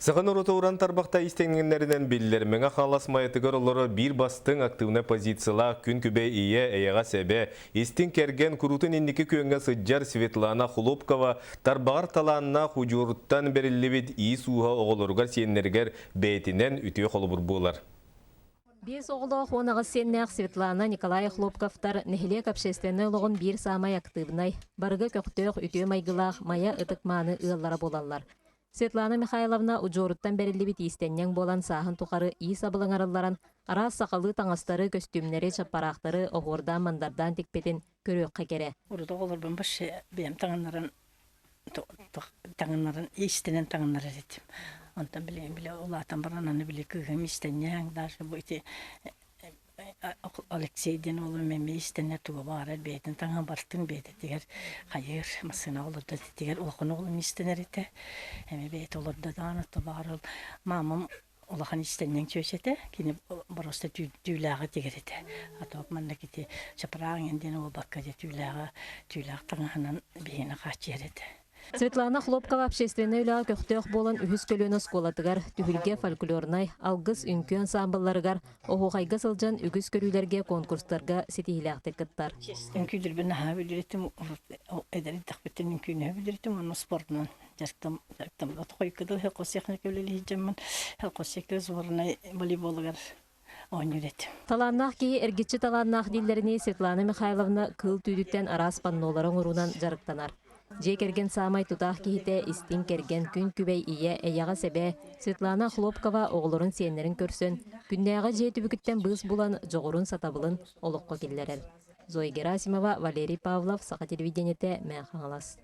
Саха норуота уран тарбахта истэҥҥиннэринэн биллэр Мэҥэ Хаҥалас Майатыгар олорор биир бастыҥ активнай позициялаах күн күбэй ийэ, эйэҕэс эбэ, истиҥ кэргэн куруутун инники күөҥҥэ сылдьар Светлана Хлопкова тарбаҕар талааннаах удьуоруттан бэриллибит иис ууһа оҕолоругар сиэннэригэр бэйэтинэн үтүө холобур буолар. Биэс оҕолоох 18 сиэннээх Светлана Николай Хлопковтар нэһилиэк общественнай олоҕун биир саамай актыыбынай, барыга көхтөөх, үтүө майгылаах Майа ытык-мааны ыаллара буолаллар. Светлана Михайловна удьуоруттан бэриллибит иистэнньэҥ буолан сааһын тухары иис абылаҥар ылларан, араас сахалыы таҥастары, көстүүмнэри, чаппараахтары оһуордаан-мандардаан тикпитин көрүөххэ кэрэ. Урут оҕолорбун вообще бэйэм таҥыннаран таҥыннаран иистэнэн таҥыннарар этим. Онтон билигин били улаатан баран аны били кыыһым иистэнньэҥ даже бу ити Алексей диэн уолум эмиэ истэнэ туга баҕарар бэйэтин таҥаһын барытын бэйэтигэр хайыыр массыына олордо тигэр улахан уолум истэнэр этэ эмиэ бэйэтэ олордо даҕаны то баҕар маамам улахан истэнньэҥ чүөчэтэ кини просто түүлээҕи тигэр этэ а то маннык ити чапраан диэн уолбакка дьэ түүлээҕи түүлээх таҥаһынан биһиэхэ хааччыйар этэ. Светлана Хлопкова общественнай үлэҕэ көхтөөх буолан үһүс көлүөнэ оскуолатыгар, Түһүлгэ фольклорнай, Алгыс үҥкүү ансаамбылларыгар, оһуохайга сылдьан үгүс көрүүлэргэ, конкурстарга ситиһиилээхтик кыттар. Үҥкүүлэрбин наһаа билэр этим, эдэр эрдэхпиттэн үҥкүүнү билэр этим, уонна спордунан дьарыктам дьарыктам хойукка холкосехника үлэлиир дьоммун, холкосека сборнай волейболугар оонньуур этим. Талааннаах киһи эргиччи талааннаах дииллэринии Светлана Михайловна кыыл түүтүттэн араас паннолары оҥоруунан дьарыктанар. Дьиэ кэргэн саамай тутаах киһитэ истиҥ кэргэн күн күбэй ийэ, эйэҕэс эбээ Светлана Хлопкова оҕолорун сиэннэрин көрсөн, күннээҕи дьиэ түбүгүттэн быыс булан, дьоҕурун, сатабылын олоххо киллэрэр. Зоя Герасимова, Валерий Павлов, Саха телевидениетэ, Мэҥэ Хаҥалас.